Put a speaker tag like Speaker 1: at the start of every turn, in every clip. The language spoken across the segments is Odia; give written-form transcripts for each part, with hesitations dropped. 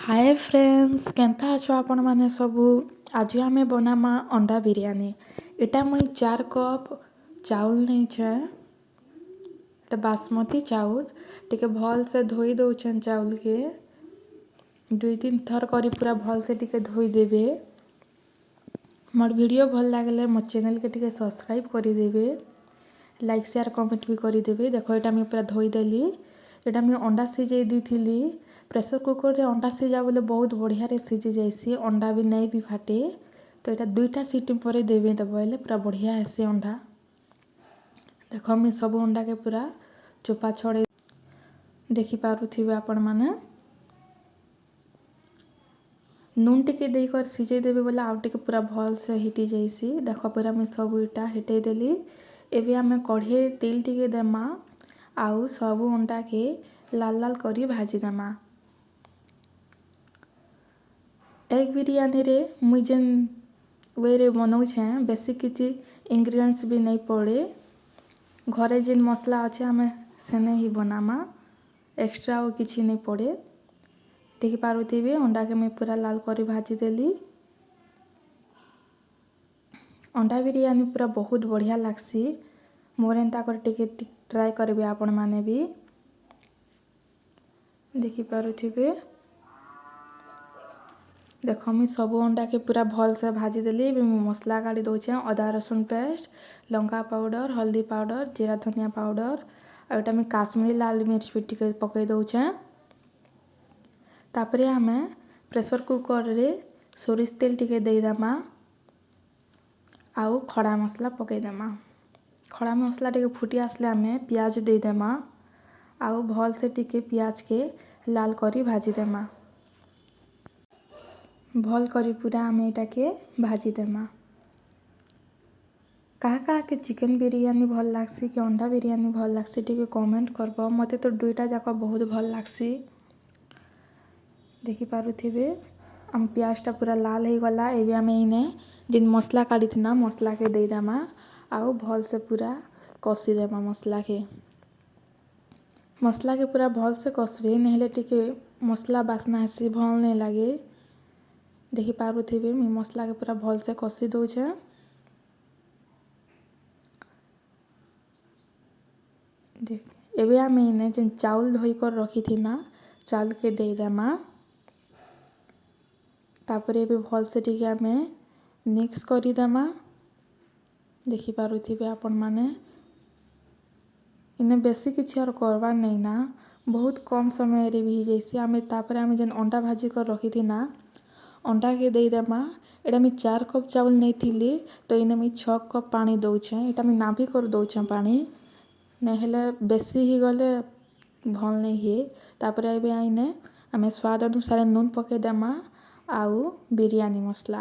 Speaker 1: ହାଏ ଫ୍ରେଣ୍ଡସ୍, କେନ୍ତା ଅଛ ଆପଣମାନେ ସବୁ? ଆଜି ଆମେ ବନାମା ଅଣ୍ଡା ବିରିୟାନୀ। ଏଟା ମୁଇଁ 4 କପ୍ ଚାଉଲ୍ ନେଇଛେ। ଏଟା ବାସମତୀ ଚାଉଲ୍। ଟିକେ ଭଲସେ ଧୋଇ ଦଉଛେଁ ଚାଉଲ୍କେ। 2-3 ଥର କରି ପୁରା ଭଲସେ ଟିକେ ଧୋଇଦେବେ। ମୋର୍ ଭିଡ଼ିଓ ଭଲ୍ ଲାଗିଲେ ମୋ ଚ୍ୟାନେଲ୍କେ ଟିକେ ସବସ୍କ୍ରାଇବ୍ କରିଦେବେ, ଲାଇକ୍, ସେୟାର, କମେଣ୍ଟ ବି କରିଦେବେ। ଦେଖ, ଏଇଟା ମୁଇଁ ପୁରା ଧୋଇଦେଲି। ଏଇଟା ମୁଇଁ ଅଣ୍ଡା ସିଝେଇ ଦେଇଥିଲି। ପ୍ରେସର୍ କୁକର୍ରେ ଅଣ୍ଡା ସିଝା ବୋଲେ ବହୁତ ବଢ଼ିଆରେ ସିଝି ଯାଏସି, ଅଣ୍ଡା ବି ନାଇଁ ବି ଫାଟେ। ତ ଏଇଟା 2ଟା ସିଟି ପରେ ଦେବେ ତ ବୋଇଲେ ପୁରା ବଢ଼ିଆ ହେସି ଅଣ୍ଡା। ଦେଖ, ମୁଇଁ ସବୁ ଅଣ୍ଡାକେ ପୁରା ଚୋପା ଛଡ଼େଇ ଦେଖିପାରୁଥିବେ ଆପଣମାନେ। ନୁନ୍ ଟିକେ ଦେଇକରି ସିଝେଇ ଦେବେ ବୋଲେ ଆଉ ଟିକେ ପୁରା ଭଲସେ ହିଟି ଯାଇସି। ଦେଖ, ପୁରା ମୁଇଁ ସବୁ ଇଟା ହିଟେଇ ଦେଲି। ଏବେ ଆମେ କଢ଼େଇ ତେଲ୍ ଟିକେ ଦେମା ଆଉ ସବୁ ଅଣ୍ଡାକେ ଲାଲ୍ ଲାଲ୍ କରି ଭାଜିଦେମା। ଏଗ୍ ବିରିୟାନୀରେ ମୁଇଁ ଯେନ୍ ୱେରେ ବନଉଛେଁ, ବେଶୀ କିଛି ଇନଗ୍ରିଡ଼ିଏଣ୍ଟସ୍ ବି ନାଇଁ ପଡ଼େ। ଘରେ ଯେନ୍ ମସଲା ଅଛେ, ଆମେ ସେନେ ହିଁ ବନାମା, ଏକ୍ସଟ୍ରା ଆଉ କିଛି ନାଇଁ ପଡ଼େ। ଦେଖିପାରୁଥିବେ, ଅଣ୍ଡାକେ ମୁଇଁ ପୁରା ଲାଲ୍ କରି ଭାଜିଦେଲି। ଅଣ୍ଡା ବିରିୟାନୀ ପୁରା ବହୁତ ବଢ଼ିଆ ଲାଗ୍ସି। ମୋର୍ ଏନ୍ତା କରି ଟିକେ ଟ୍ରାଏ କରିବେ ଆପଣମାନେ ବି। ଦେଖିପାରୁଥିବେ, ଦେଖ, ମୁଇଁ ସବୁ ଅଣ୍ଡାକେ ପୁରା ଭଲସେ ଭାଜିଦେଲି। ଏବେ ମୁଇଁ ମସଲା କାଢ଼ି ଦଉଛେଁ। ଅଦା ରସୁଣ ପେଷ୍ଟ, ଲଙ୍କା ପାଉଡ଼ର, ହଳଦୀ ପାଉଡ଼ର, ଜିରା ଧନିଆ ପାଉଡ଼ର ଆଉ ଏଇଟା ମୁଇଁ କାଶ୍ମୀରୀ ଲାଲ ମିର୍ଚ ବି ଟିକେ ପକେଇ ଦଉଛେଁ। ତାପରେ ଆମେ ପ୍ରେସର୍ କୁକର୍ରେ ସୋରିଷ ତେଲ ଟିକେ ଦେଇଦେମା ଆଉ ଖଡ଼ା ମସଲା ପକେଇଦେମା। ଖଡ଼ା ମସଲା ଟିକେ ଫୁଟି ଆସିଲେ ଆମେ ପିଆଜ ଦେଇଦେମା ଆଉ ଭଲସେ ଟିକେ ପିଆଜକେ ଲାଲ କରି ଭାଜିଦେମା। ଭଲ୍ କରି ପୁରା ଆମେ ଏଇଟାକେ ଭାଜିଦେମା। କାହା କାହାକେ ଚିକେନ୍ ବିରିୟାନୀ ଭଲ୍ ଲାଗ୍ସି କି ଅଣ୍ଡା ବିରିୟାନୀ ଭଲ୍ ଲାଗ୍ସି, ଟିକେ କମେଣ୍ଟ କରବ। ମତେ ତ ଦୁଇଟା ଯାକ ବହୁତ ଭଲ୍ ଲାଗ୍ସି। ଦେଖିପାରୁଥିବେ, ଆମ ପିଆଜଟା ପୁରା ଲାଲ ହେଇଗଲା। ଏବେ ଆମେ ଇନେ ଯେନ୍ ମସଲା କାଢ଼ିଥିନା, ମସଲାକେ ଦେଇଦେମା ଆଉ ଭଲସେ ପୁରା କଷିଦେମା ମସଲାକେ। ମସଲାକେ ପୁରା ଭଲସେ କଷବେ, ନହେଲେ ଟିକେ ମସଲା ବାସ୍ନା ହେସି, ଭଲ୍ ନାଇଁ ଲାଗେ। ଦେଖିପାରୁଥିବେ, ମୁଇଁ ମସଲାକେ ପୁରା ଭଲସେ କଷି ଦଉଛେଁ। ଦେଖ, ଏବେ ଆମେ ଇନେ ଯେନ୍ ଚାଉଲ୍ ଧୋଇକରି ରଖିଥିନା, ଚାଉଲ୍କେ ଦେଇଦେମା। ତାପରେ ଏବେ ଭଲସେ ଟିକେ ଆମେ ମିକ୍ସ କରିଦେମା। ଦେଖିପାରୁଥିବେ ଆପଣମାନେ, ଇନେ ବେଶୀ କିଛି ଆର୍ କରବାର୍ ନାଇଁ ନା, ବହୁତ କମ୍ ସମୟରେ ବି ହେଇଯାଇସି। ଆମେ ତାପରେ ଆମେ ଯେନ୍ ଅଣ୍ଡା ଭାଜି କରି ରଖିଥିନା, ଅଣ୍ଡାକେ ଦେଇଦେମା। ଏଇଟା ମୁଇଁ 4 କପ୍ ଚାଉଲ୍ ନେଇଥିଲି, ତ ଇନେ ମୁଇଁ 6 କପ୍ ପାଣି ଦଉଛେଁ। ଏଇଟା ମୁଇଁ ନାପି କରି ଦଉଛେଁ ପାଣି, ନାଇଁ ହେଲେ ବେଶୀ ହେଇଗଲେ ଭଲ୍ ନାଇଁ ହୁଏ। ତାପରେ ଏବେ ଇନେ ଆମେ ସ୍ୱାଦ ଅନୁସାରେ ନୁନ୍ ପକେଇଦେମା ଆଉ ବିରିୟାନୀ ମସଲା,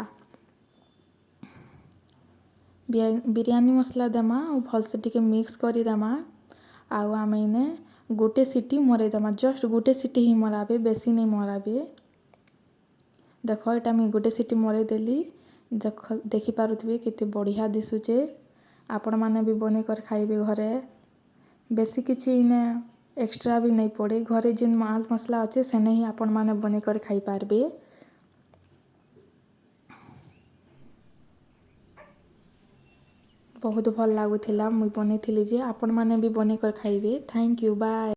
Speaker 1: ବିରିୟାନୀ ମସଲା ଦେମା ଆଉ ଭଲସେ ଟିକେ ମିକ୍ସ କରିଦେମା। ଆଉ ଆମେ ଇନେ ଗୋଟେ ସିଟି ମରେଇଦେମା। ଜଷ୍ଟ ଗୋଟେ ସିଟି ହିଁ ମରାବେ, ବେଶୀ ନାଇଁ ମରାବେ। ଦେଖ, ଏଇଟା ମୁଇଁ ଗୋଟେ ସିଟି ମରେଇଦେଲି। ଦେଖ, ଦେଖିପାରୁଥିବେ କେତେ ବଢ଼ିଆ ଦିଶୁଛେ। ଆପଣମାନେ ବି ବନେଇ କରି ଖାଇବେ ଘରେ। ବେଶୀ କିଛି ଇନେ ଏକ୍ସଟ୍ରା ବି ନାଇଁ ପଡ଼େ। ଘରେ ଯେନ୍ ମାଲ୍ ମସଲା ଅଛେ, ସେନେ ହିଁ ଆପଣମାନେ ବନେଇ କରି ଖାଇପାରବେ। ବହୁତ ଭଲ୍ ଲାଗୁଥିଲା ମୁଇଁ ବନେଇଥିଲି ଯେ। ଆପଣମାନେ ବି ବନେଇ କରି ଖାଇବେ। Thank you, bye.